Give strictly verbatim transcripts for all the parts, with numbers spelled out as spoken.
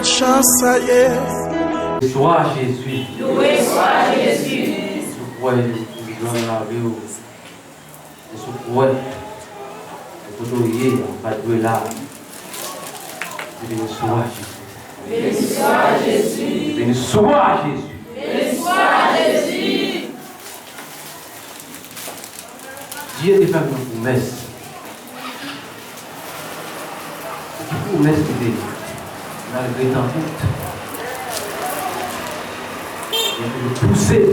Chans sa ye. Glwa Jezi. Louwe swa Jezi. Sou kwè Jezi pran lavi w. E sou kwè. E kote w ye, ou pa dwe la. Beni swa Jezi. Beni swa Jezi. Beni swa Jezi. Beni swa Jezi. Dye te fè m yon pwomès. Ki pwomès li te fè? Malgre tan kout, li te pouse m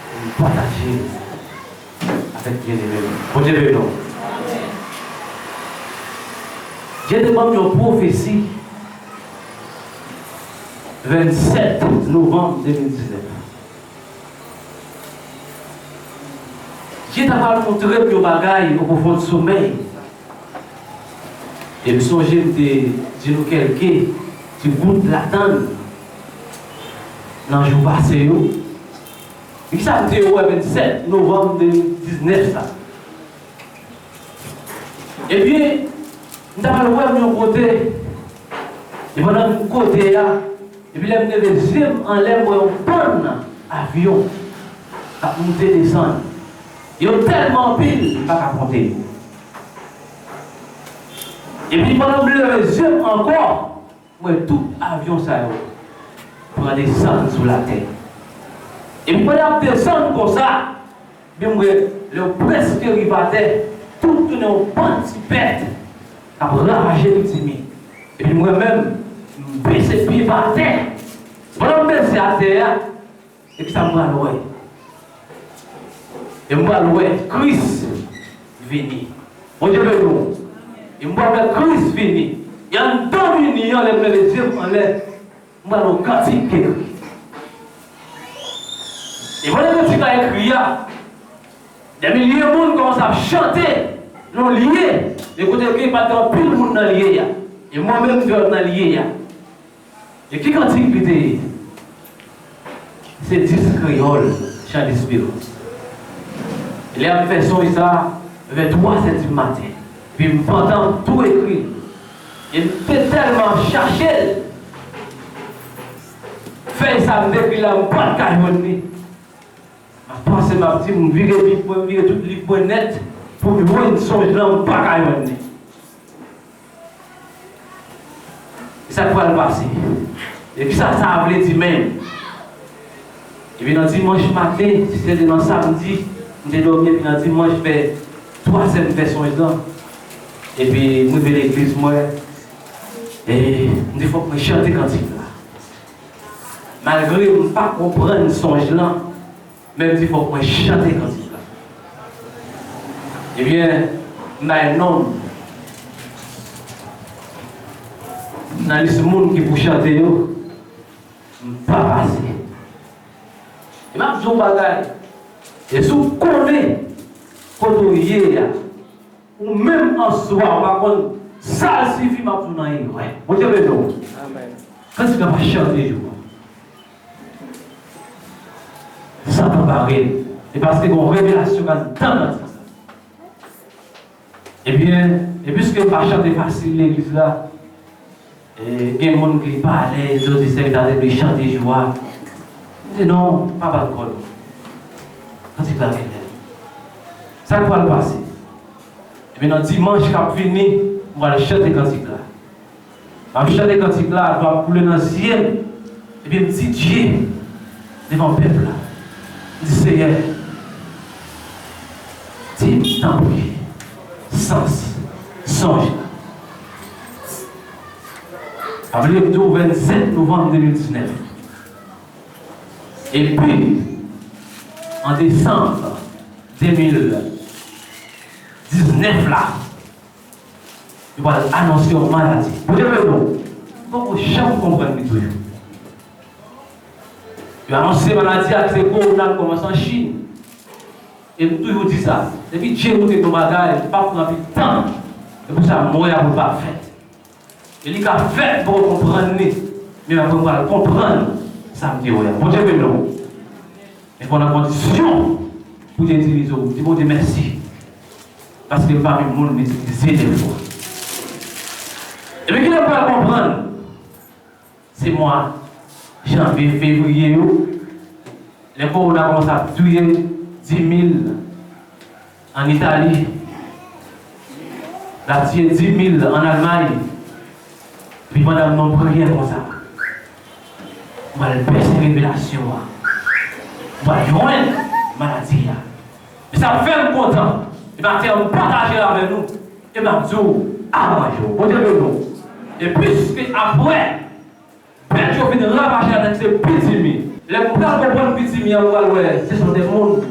pou m pataje avèk byeneme m. Bondye beni w. Dye te ban m yon pwofesi vennsèt novanm de mil diznèf. Dye ta pral montre m yon bagay o pwofon somèy. E m sonje m te di nou kèlke ti bout ladan l nan jou pase yo. E kisa m te wè vennsèt novanm de mil diznèf sa? Ebyen, m ta pral wè m yon kote. E pandan m kote a, epi lè m leve zye m anlè, m wè yon bann avyon k ap moute desann. Yo tèlman anpil, m pa ka konte yo. Epi pandan m leve zye m ankò, m wè tout avyon sa yo pran desann sou latè. Epi pandan y ap desann konsa, epi m wè lè yo prèske rive atè, tout tounen yon bann ti bèt k ap ravaje pitimi. Epi mwen menm, m bese pye m atè. Pandan m bese atè a, e kisa m pral wè? E m pral wè Kris vini. Bondye beni w. E m pral wè Kris vini. E anndan vini an, lè m leve zye m anlè, m pral wè yon kantik ki ekri. E pandan kantik la ekri a, dè milye moun kòmanse ap chante nan yon lye, e kote ke pa t gen anpil moun nan lye a. E mwen menm, m te wè m nan lye a. E ki kantik li te ye? Se dis kreyòl, Chan Desperans. Lè m fè sonj sa, vè twa zè di maten. Epi m pantan m tou ekri l. E m te tèlman ap chache l. Fèy sa m te ekri la, m pa t ka jwenn li. M ap panse, m ap di, m vire Bib mwen, m vire tout liv mwen nèt pou m jwenn sonj lan, m pa ka jwenn li. E sa k pral pase? E kisa sa vle di menm? Epi nan dimanch maten, si se te nan samdi, m te dòmi, epi nan dimanch vè twa zè m fè sonj lan. Epi m rive legliz mwen, e m di fòk mwen chante kantik la. Malgre m pa konprann sonj lan, men m di fòk mwen chante kantik la. Ebyen, m bay non m nan lis moun ki pou chante yo, m pa pase. E m ap di w yon bagay, e si w konnen kote w ye a, ou menm an swa, ou pa konn sa l sifi, m ap di w nan erè. Bondye beni w. Amèn. Kantik la pa chante jou a. Satan pare. E paske gen yon revelasyon k anndan kantik sa. Ebyen, e piske m pa chante fasil legliz la, e gen moun ki pa alèz, yo di sèvitè a te vle chante jou a. M di non, pa bat kò nou. Kantik la gen lè. Sa k pral pase? Ebyen, nan dimanch k ap vini, m pral chante kantik la. M ap chante kantik la, dlo ap koule nan zye m, epi m di Dye devan pèp la. M di, Seyè, di m, tanpri, sans sonj la. Pa bliye m di w, vennsenk novanm de mil diznèf. Epi, an desanm de mil diznèf la, yo pral anonse yon maladi. Bondye beni w. M poko janm konprann li toujou. Yo anonse maladi a, se kowona, l kòmanse an Chin. E m toujou di sa, depi Dye montre m yon bagay, m pa pran anpil tan. Se pou sa m wè a pou l pa fèt. E li ka fèt, m poko konprann li. Men apre m pral konprann sa m te wè a. Bondye beni w. Men fò w nan kondisyon pou w te itilize w. Di Bondye mèsi. Paske m pami moun m itilize dèfwa. Ebyen, ki Ou pral konprann, se mwa janvye, fevriye yo, lè kowona kòmanse ap touye dis mil ann Itali, l ap touye dis mil ann Almay, epi pandan m nan priyè konsa, m pral bese revelasyon an, m pral jwenn maladi a. E sa fè m kontan. E maten an, m pataje l avè nou. E m ap di w, aranje w. Bondye beni w. E piske apre, bèt yo fin ravaje la, se pitimi. Lè m pral konprann pitimi an, m pral wè se sou de moun.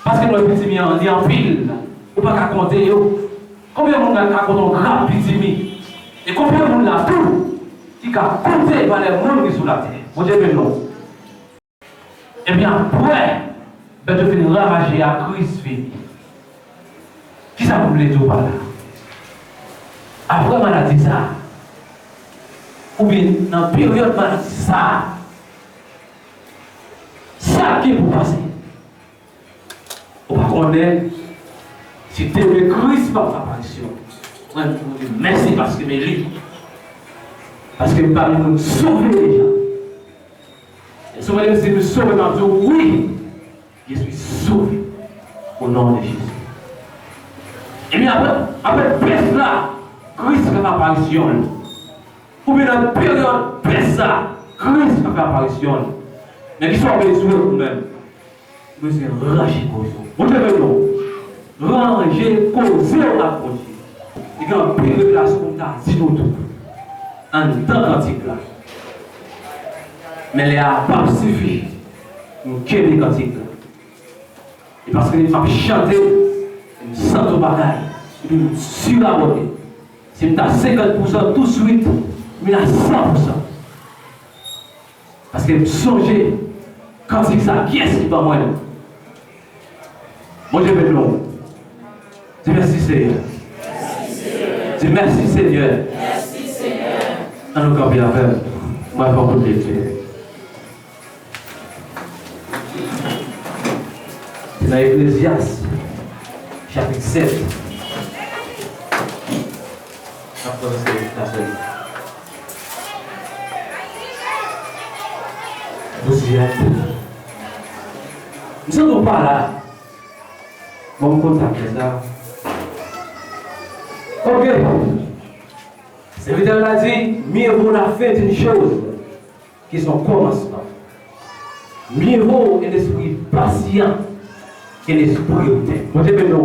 Paske m wè pitimi an, li anpil. Ou pa ka konte yo. Konbyen moun la ka konte yon gram pitimi? E konbyen moun la tou ki ka konte valè moun ki sou latè? Bondye beni w. Ebyen, apre bèt yo fin ravaje a, kriz vini. Kisa m vle di w pa la? Apre maladi sa a, oubyen nan peryòd maladi sa a, sa ki pou pase? Ou pa konnen si demen Kris p ap fè aparisyon. Mwen, m di Bondye mèsi paske m eli. Paske m pami moun sove deja. E si w mande m si m sove, m ap di w wi, je suis sauvé. Au nom de Jésus. Ebyen, apre, apre bès la, Kris fè aparisyon l. Oubyen nan peryòd bès sa, Kris fè aparisyon l. Men kisa w bezwen ou menm? Ou bezwen ranje koze w. Bondye beni w. Ranje koze w ak Bondye. Li gen anpil revelasyon pou m ta di nou tou anndan kantik la. Men lè a p ap sifi pou m kenbe kantik la. E paske m ap chante, m santi yon bagay, epi m sirabòne. Si m ta senkant pousan touswit, m vin a san pousan. Paske m sonje kantik sa, kiyès ki ban mwen l? Bondye beni w. Di mèsi, Senyè. Di mèsi, Senyè. Ann nou kanpe avè m. Mwen fè yon kout lekti. Se nan Eklezyas, chapit sèt. N ap kòmanse lekti la sèlman. Douzyèm. M santi w pa la. Bon, m konn sa k fè sa. Ok. Sèvitè la di, mieux vaut la fin d'une chose que son commencement. Mieux vaut un esprit patient qu'un esprit hautain. Bondye beni w.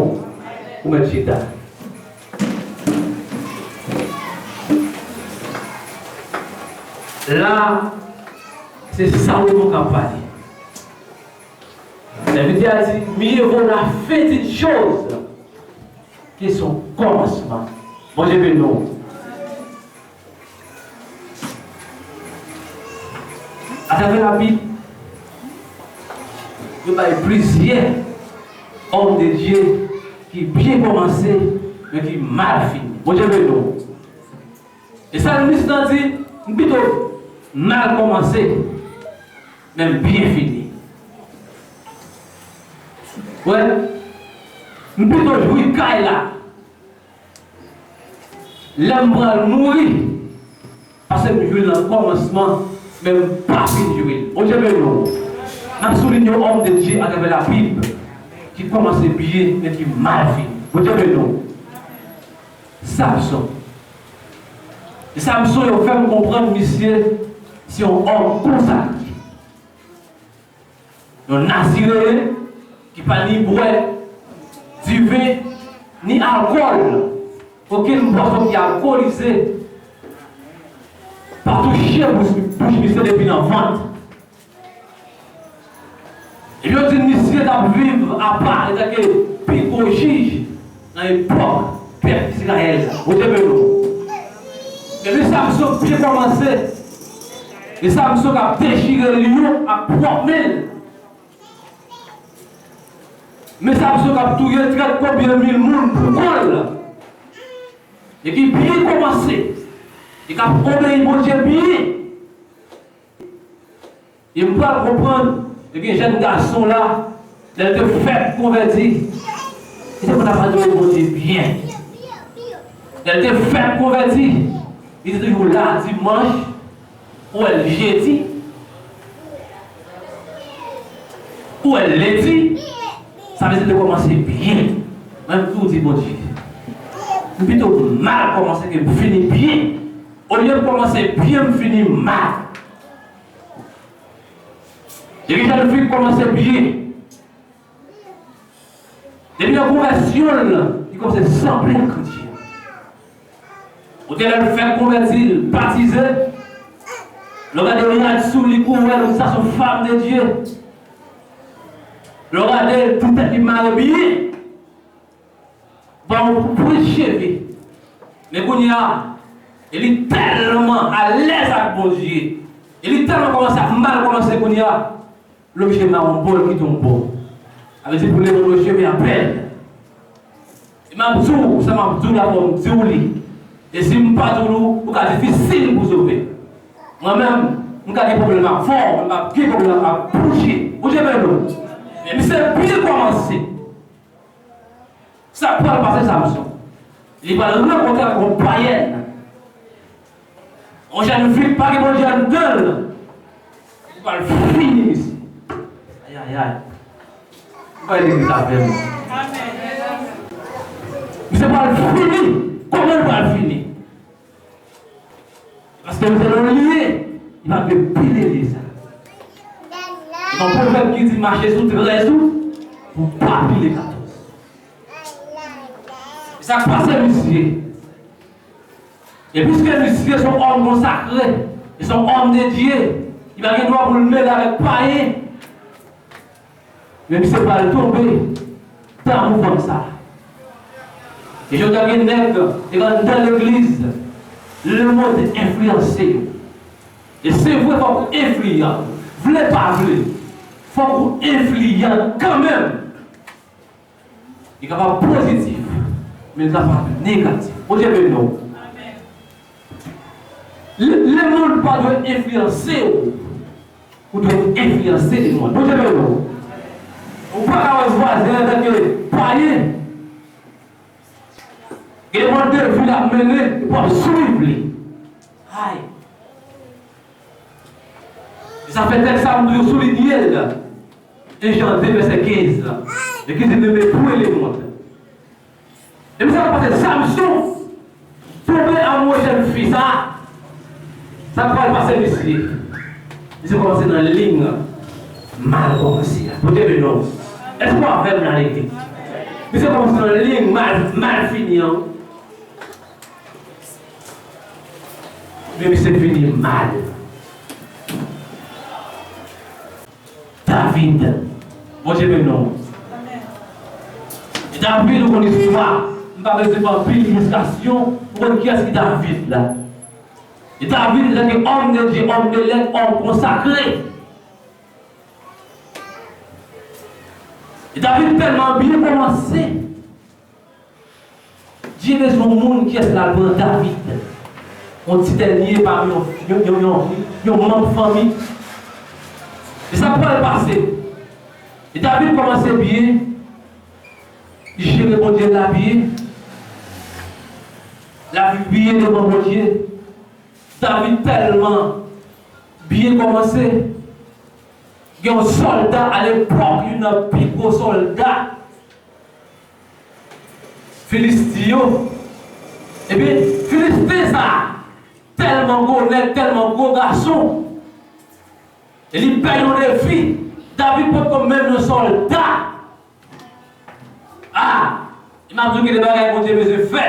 Ou mèt chita. La, se Salomon k ap pale. Sèvitè a di, mieux vaut la fin d'une chose que son commencement. Bondye beni w. Atravè Labib, yo bay plizyè òm de Dye ki byen kòmanse, men ki mal fini. Bondye beni w. E salmis lan di, m pito mal kòmanse, men m byen fini. Wè, m pito jwi kay la lè m pral mouri, pase m jwi l nan kòmansman, men m pa fin jwi l. Bondye beni w. N ap soulinye yon òm de Dye atravè Labib ki kòmanse byen, men ki mal fini. Bondye beni w. Samson. E Samson, yo fè m konprann misye se yon òm konsakre. Yon nazireyen ki pa ni bwè diven, ni alkòl. Okenn bwason ki alkolize pa touche bouch, bouch misye depi nan vant. Epi yo di misye t ap viv apa antanke pi gwo jij nan epòk pèp Izrayèl la. Bondye beni w. Epi Samson byen kòmanse. E Samson k ap dechire lyon ak pwòp men l. Men Samson k ap touye trant konbyen mil moun pou kò l. E ki byen kòmanse. E k ap obeyi Bondye byen. E m pral konprann, e gen jèn gason la, lè l te fèk konvèti, li te konn ap adore Bondye byen. Lè l te fèk konvèti, Li te toujou la dimanch, ou wè l jedi, ou wè l lendi, sa vle di l te kòmanse byen. Mwen, m toujou di Bondye, m pito mal kòmanse ke m fini byen. Olye m kòmanse byen, m fini mal. Depi jèn fi kòmanse byen, depi nan konvèsyon l, li kòmanse sanble ak kretyen. Ou te lè l fèk konvèti, l batize, lè w gade rad sou li, kou wè l, sa se yon fanm de Dye. Lè w gade l, tout tèt li mare byen. Bon, pou plis cheve. Men kounye a, e li tèlman alèz ak Bondye. E li tèlman kòmanse ap mal kòmanse kounye a. L oblije mare yon bò, l kite yon bò. Sa vle di pou leve yon chemen apèn. E m ap di w, sa m ap di w la, fò m di w li. E si m pa di w li, ou ka difisil pou sove. Mwen menm, m ka gen pwoblèm ak fò, men m ap gen pwoblèm ak bouche. Bondye beni w. Men misye byen kòmanse. Sa k pral pase Samson? Li pral rankontre ak yon payèn. Yon jèn fi k pa gen Bondye anndan l. Li pral fini misye. Ayayay. Ou pa legliz avè m. Misye pral fini. Kòman l pral fini? Paske misye nan lye, li pa dwe pile lye sa. Gen yon pwovèb ki di, mache sou trèz ou pou w pa pile katòz. E sa k pase misye? E piske misye se yon òm konsakre, e se yon òm de Dye, li pa gen dwa pou l mele avèk payen. Men misye pral tonbe damou fanm sa. E jodi a gen nèg, e anndan legliz, lemonn enfliyanse yo. E se vre, fòk ou enfliyan. Vle pa vle, fòk ou enfliyan kanmenm. Li kapab pozitif, men li kapab negatif. Bondye beni w. Le, lemonn pa dwe enfliyanse w. Ou dwe enfliyanse lemonn. Bondye beni w. Ou pa ka wè vwazen an tanke payen. Gen yon mòd de vi l ap mennen, epi w ap swiv li. Ay! E sa fè tèks sa, m toujou soulinye l. En Jan de vèsè kenz la. Men ki di, ne mépris le monde. E misye ap pase Samson tonbe amoure jèn fi sa. Sa k pral pase misye? Misye kòmanse nan liy mal kòmanse a. Bondye beni w. Èske w avè m nan legliz? Misye kòmanse nan liy mal, mal fini an. Men misye fini mal. David. Bondye beni w. E David, ou konn istwa. M pa bezwen fè anpil ilistasyon. Ou konn kiyès ki David la. E David, se te òm de Dye, òm de lèt, òm konsakre. E David tèlman byen kòmanse. Dye bezwen yon moun kiyès l al pran David. Yon ti dènye pami yon, yon, yon, yon, yon manm fanmi. E sa k pral pase? E David kòmanse byen, li jere Bondye l la byen, l ap viv byen devan Bondye. David tèlman byen kòmanse, gen yon sòlda alepòk, youn nan pi gwo sòlda Filisti yo. Ebyen, Filisten sa a, tèlman gwo nèg, tèlman gwo gason. E li bay yon defi. David potko menm yon sòlda. A! E m ap di w gen de bagay Bondye bezwen fè.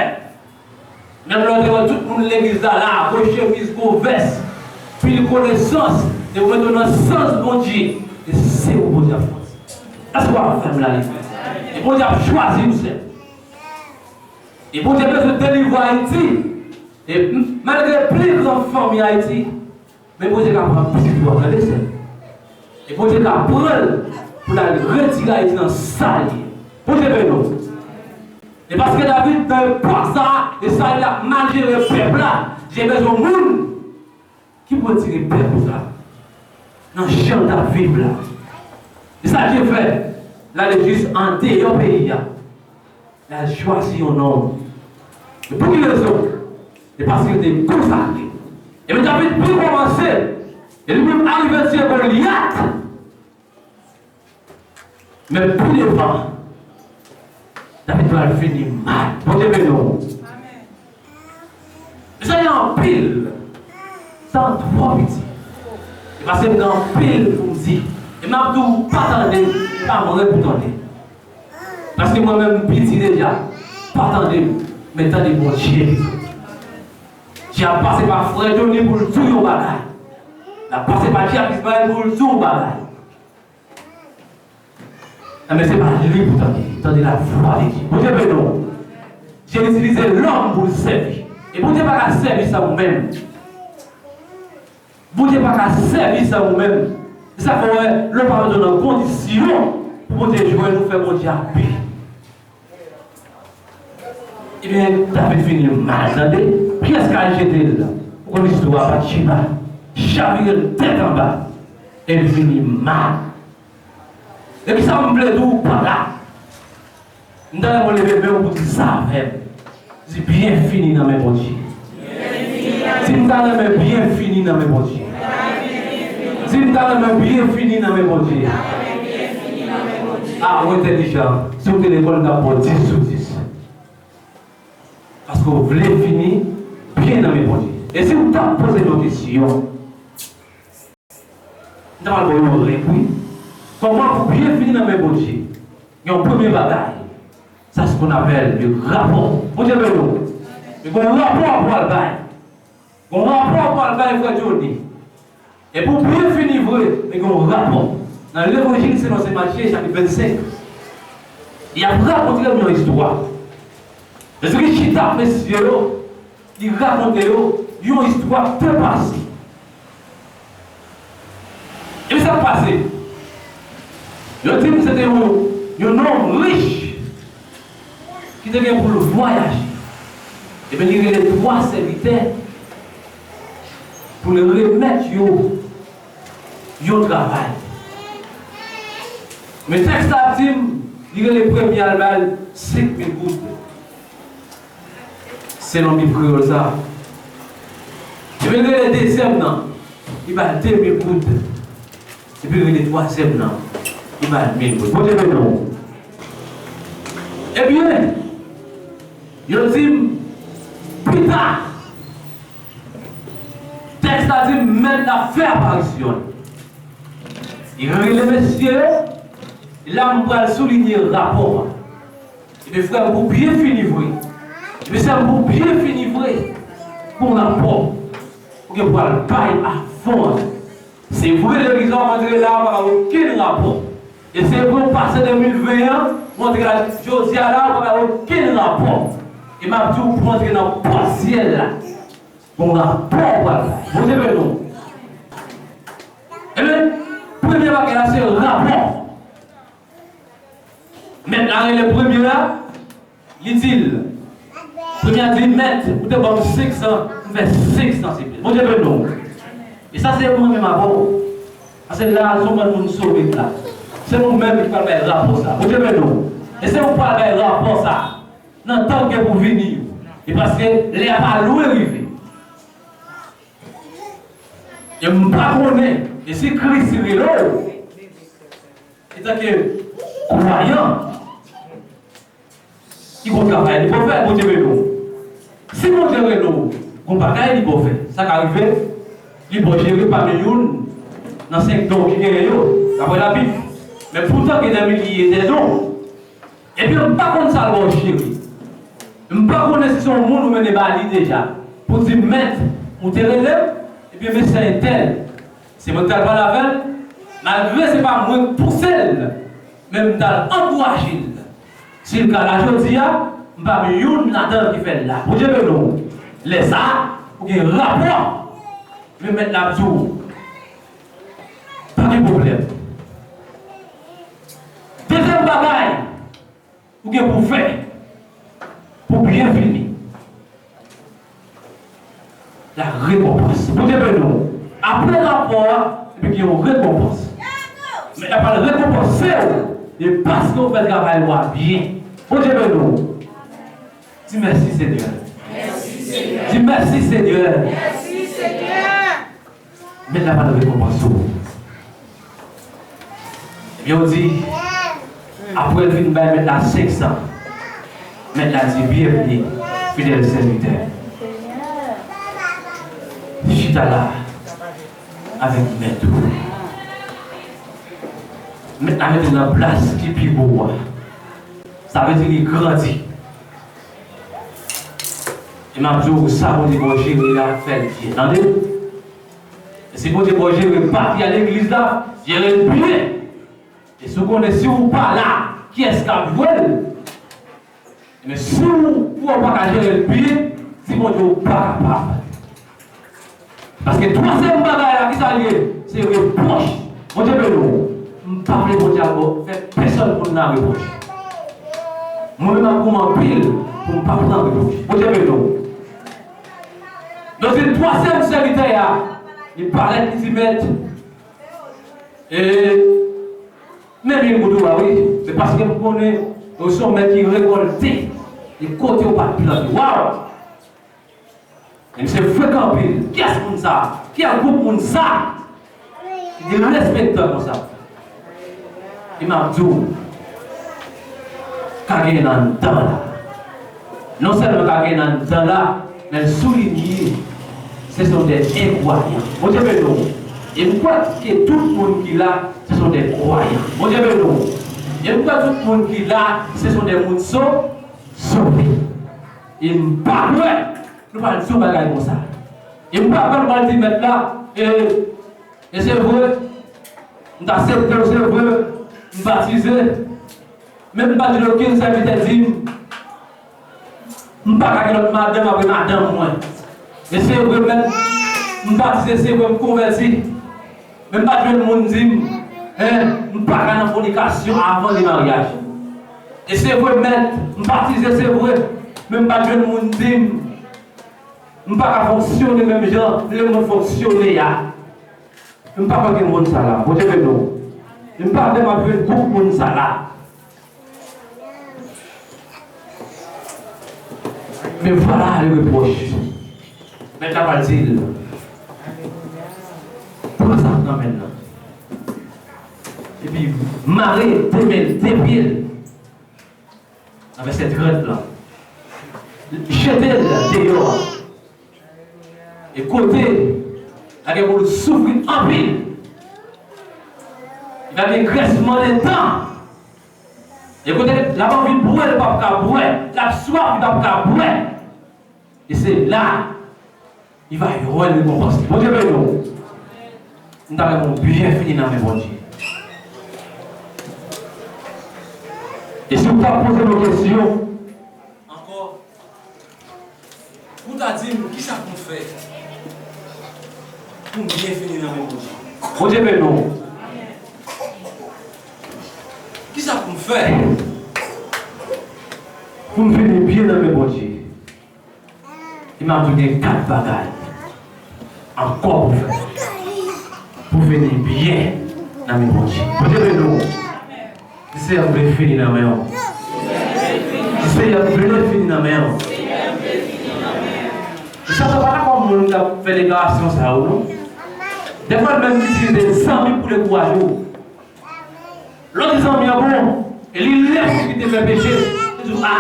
Menm lè w te wè tout moun legliz la, la, gwo chemiz, gwo vès, pil konesans, e ou mete w nan sans Bondye, e se ou Bondye ap chwazi. Èske w avè m la, legliz? E Bondye ap chwazi ou, sè. E Bondye bezwen delivre Ayiti. E m-, malgre pli gran fanmi Ayiti, men Bondye ka pran pitit ou a, tande, sè. E Bondye ka pran l pou l al retire Ayiti nan sa l ye. Bondye beni w. E paske David, nan epòk sa a, e sa l ap mal jere pèp la, Dye bezwen moun ki pou retire pèp ou sa nan jan l t ap viv la. E sa Dye fè, l ale jis andeyò peyi a. L al chwazi yon nonm. E pou ki rezon? Se paske l te konsakre. Ebyen, David pi kòmanse, e li menm arive tiye Golyat. Men pi devan, David pral fini mal. Bondye beni w. Mezanmi, anpil tan twò piti. E paske m gen anpil pou m di. E m ap di w, pa tande, e pa mwen pou tande. Paske mwen menm m piti deja, pa tande m, men tande Bondye pito. Dyab pase pa frè Johnny pou l di w yon bagay. L ap pase pa dyab Ismaël pou l di w yon bagay. Enben, se pa li pou tande, tande lavwa de Dye. Bondye beni w. Dye itilize lòm pou l sèvi. E Bondye pa ka sèvi san ou menm. Bondye pa ka sèvi san ou menm. Se sa k fè w wè, lè w pa met w nan kondisyon pou Bondye jwenn ou, fè Bondye abitye. Ebyen, David fini mal, tande. Pyès kay jete l. Ou konn istwa Batcheba. Chavire l tèt anba. E l fini mal. E kisa m vle di w pa la? M ta renmen w leve men w pou di sa avè m. Di, byen fini nan men Bondye. Di, m ta renmen byen fini nan men Bondye. Di, m ta renmen byen fini nan men Bondye. A, ou entèlijan. Si w te lekòl, m t ap ba w dis sou dis. Paske w vle fini byen nan men Bondye. E si w t ap poze m yon kesyon, m ta pral ba w yon règ, wi. Kòman pou byen fini nan men Bondye? Yon premye bagay, sa se qu'on appelle le rapò. Bondye beni w. Men gon rapò pou al bay. Gon rapò pou al bay frè Johnny. E pou byen fini vre, men gen yon rapò. Nan Levanjil selon Sen Matye, chapit vennsenk, y ap rakonte nou yon istwa. Jezikri chita ak mesye yo, li rakonte yo yon istwa k te pase. Epi sa k pase? Yo di m se te yon, yon nonm rich ki te gen pou l vwayaje. Ebyen, li rele twa sèvitè pou l remèt yo yon travay. Men tèks la di m, li rele premye a, l ba l senk mil goud. Selon Bib kreyòl sa. Epi l rele dezyèm nan, li ba l de mil goud. Epi l rele twazyèm nan, li ba l mil goud. Bondye beni w. Ebyen, yo di m, pita, tèks la di m, mèt la fè aparisyon l. Li rele mesye yo, e la m pral soulinye rapò a. Ebyen, frè m, pou byen fini vre. Ebyen, sè m, pou byen fini vre. Pou rapò ou gen pou al bay avan. Se vre, legliz la w ap antre la, pa gen okenn rapò. E se vre, w pase de mil ven an, w antre la, jodi a la, pa gen okenn rapò. E m ap di w, pou antre nan pòt syèl la, gon rapò w pral bay. Bondye beni w. Ebyen, premye bagay la, se rapò. Mèt la rele premye a, li di l, premye a di, mèt, ou te ban m senk san, m fè senk san sipleman. Bondye beni w. E sa se mwen menm avè w. Paske la, se yon bann moun sove la. Se nou menm ki pral bay rapò sa. Bondye beni w. E se ou pral bay rapò sa. Nan tan ki gen pou vini yo. E paske lè a pa lwen rive. E m pa konnen, e si Kris rele w, etanke kwayan, ki gon travay li pou fè, Bondye rele w. Si Bondye rele w, gon bagay li pou fè. Sa ka rive, li pou jere pami youn nan senk don ki genyen yo, daprè Labib. Men poutan gen dè milye de don. Ebyen, m pa konn sa l ba w cheri. M pa konnen si se yon moun ou mennen ba li deja. Pou di, mèt, ou te rele m, ebyen, mesye entèl, se mwen k t al pale avè l, malgre se pa mwen k pouse l, men m t al ankouraje l. Si l ka la jodi a, m pami youn ladan l ki fè l la. Bondye beni w. Lè sa a, ou gen rapò. Men mèt la ap di w, pa gen pwoblèm. Dezyèm bagay, ou gen pou fè, pou byen fini. La rekonpans. Bondye beni w. Apre rapò a, epi gen yon rekonpans. Men l ap al rekonpanse w de paske w fè travay ou a byen. Bondye beni w. Di mèsi, Senyè. Di Mèsi, Senyè. Mèsi, Senyè. Mèt la pral rekonpanse w. Ebyen, yo di, apre l fin bay mèt la senk san, mèt la di, byenvni, fidèl sèvitè. Chita la avèk mèt ou. Mèt la mete l nan plas ki pi wo a. Sa vle di li grandi. E m ap di w, sa Bondye ba w jere a, fè l byen. Tande? E si Bondye ba w jere papye a legliz la, jere l byen. E si w konnen si w pa la, kiyès k ap jwe l? Men si w, ou pa ka jere l byen, di Bondye ou pa kapab. Paske twazyèm bagay la, ki sa l ye? Se repwòch. Bondye beni w. M pa vle Bondye al fè pèsonn moun nan repwòch. Mwen menm ap goumen anpil pou m pa pran repwòch. Bondye beni w. Donk, se twazyèm sèvitè a, li parèt, li di, mèt, e, men li goud ou a, wi. Se paske m konnen ou se yon mèt ki rekòlte, e kote ou pa t plante. Waw! E misye frekan anpil. Kiyès moun sa? Ki gwoup moun sa? Ki derespektan konsa? E m ap di w, ka gen anndan la. Non sèlman ka gen anndan la, men l soulinye, se sont des incroyants. Bondye beni w. E m kwè ke tout moun ki la, se sont des croyants. Bondye beni w. E m kwè tout moun ki la, se sont des moun so-, sove. E m pa kwè nou pral di yon bagay konsa. E m pa kwè nou pral di mèt la, e, e se vre, m t aksepte w, se vre, m batize, men m pa jwenn okenn sèvitè di m, m pa ka gen lòt madanm apre madanm mwen. E se vre, mèt, m batize, se vre, m konvèti. Men m pa jwenn moun di m, en, m pa ka nan fònikasyon avan de maryaj. E se vre, mèt, m batize, se vre, men m pa jwenn moun di m, m pa ka fonksyone menm jan lemonn fonksyone a. M pa kwè gen moun sa la. Bondye beni w. M pa vle m ap jwenn gwoup moun sa la. Men vwala le repwòch. Mèt la pral di l, pran sa k nan men l lan. Epi mare de men l, de pye l. Nan vèsè trant lan. Jete l deyò a. E kote l a gen pou l soufri anpil. Li va gen grèsman de dan. E kote l ap anvi bwè, l p ap ka bwè. L ap swaf, li p ap ka bwè. E se la, li va jwenn rekonpans li. Bondye beni w. M ta renmen w byen fini nan men Bondye. E si w ta poze m yon kesyon ankò, ou ta di m, kisa pou m fè pou m byen fini nan men Bondye? Bondye beni w. Kisa pou m fè pou m fini byen nan men Bondye? E m ap di w gen kat bagay ankò pou fè pou fini byen nan men Bondye. Bondye beni w. Di, Seyè, m vle fini nan men w. Di, Seyè, m vle fini nan men w. Sa, sa pa dakò moun k ap fè deklarasyon sa yo, non. Dèfwa, l menm itilize zanmi pou dekouraje w. Lè w di zanmi an bon, e li lè pou kite fè peche, li di w, a,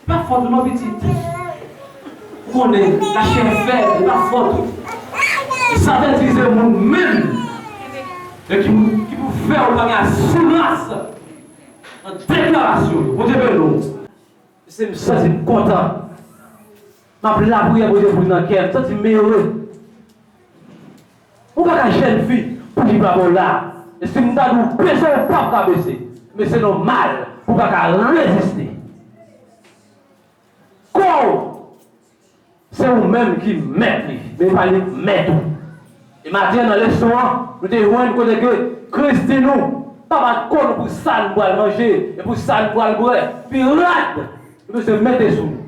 pa fòt ou non, pitit. Ou konnen, lachè fèb, e pa fòt ou. E Satan itilize moun menm, e ki, ki pou fè w pa gen asirans nan deklarasyon yo. Bondye beni w. Se m santi m kontan. M ap lapriyè Bondye pou nan kè m. M santi m ere. Ou pa ka jèn fi pou li pa ba w la. E si m ta di w bese, ou p ap ka bese. Men se nòmal pou w pa ka reziste. Kò w, se ou menm ki mèt li, men pa li k mèt ou. E maten an nan leson an, nou te jwenn kote ke Kris di nou, pa bat kò nou pou sa n pral manje, e pou sa n pral bwè. Pi rad, nou bezwen mete sou nou.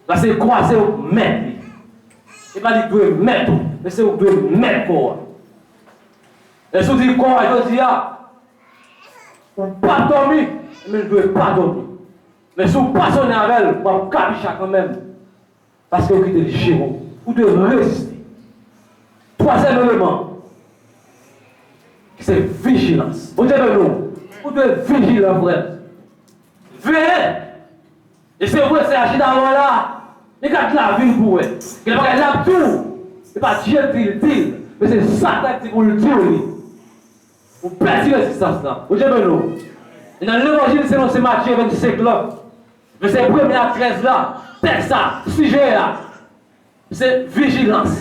Paske kò a se ou k mèt li. E pa li k dwe mèt ou, men se ou k dwe mèt kò a. E si w di kò a jodi a, ou p ap dòmi, men l dwe pa dòmi. Men si w pa sonnen avè l, w ap kabicha kanmenm. Paske ou kite l jere w. Ou dwe reziste. Twazyèm eleman, ki se vijilans. Bondye beni w. Ou dwe vijilan, frè. Veye. E se vre, se aji dayò la. E gad lavi l pou wè. Gen bagay l ap di w. E pa Dye l di l, di l. Men se Satan ki di pou l di w li. Ou pèdi rezistans lan. Bondye beni w. E nan levanjil selon se Matye vennsenk lan, vèsè premye a trèz la, tèks sa, sijè a, se vijilans.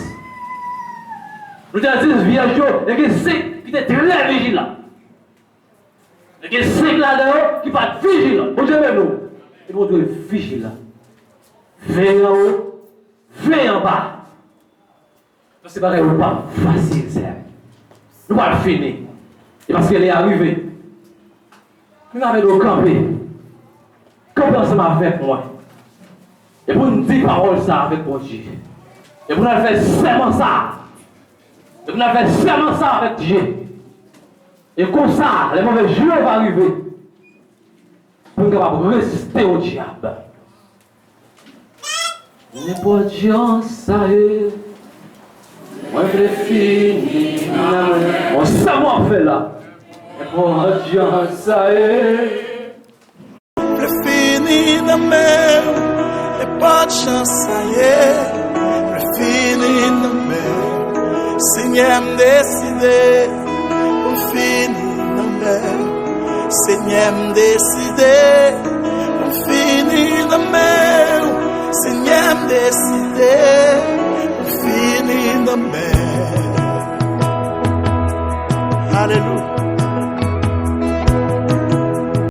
Nou te di vyèj yo, e gen senk ki te trè vijilan. E gen senk ladan yo ki pa t vijilan. Bondye beni w. E Bondye vijilan. Veye anwo, veye anba. Paske bagay yo p ap fasil, sè. Nou pral fini. E paske lè a rive. Mwen avè nou kanpe. Kanpe ansanm avèk mwen. E pou n di pawòl sa avèk Bondye. E pou n al fè sèman sa. E pou n al fè sèman sa avèk Dye. E konsa, lè move jou yo va rive, pou n kapab reziste o dyab. Nenpòt jan sa ye, mwen vle fini nan men w. Bon, sa mwen ap fè la. Nenpòt jan sa ye. Mwen vle fini nan men w. Nenpòt jan sa ye, mwen vle fini nan men w. Senyè, m deside pou m fini nan men w. Senyè, m deside pou m fini nan men w. Senyè, m deside pou m fini nan men w.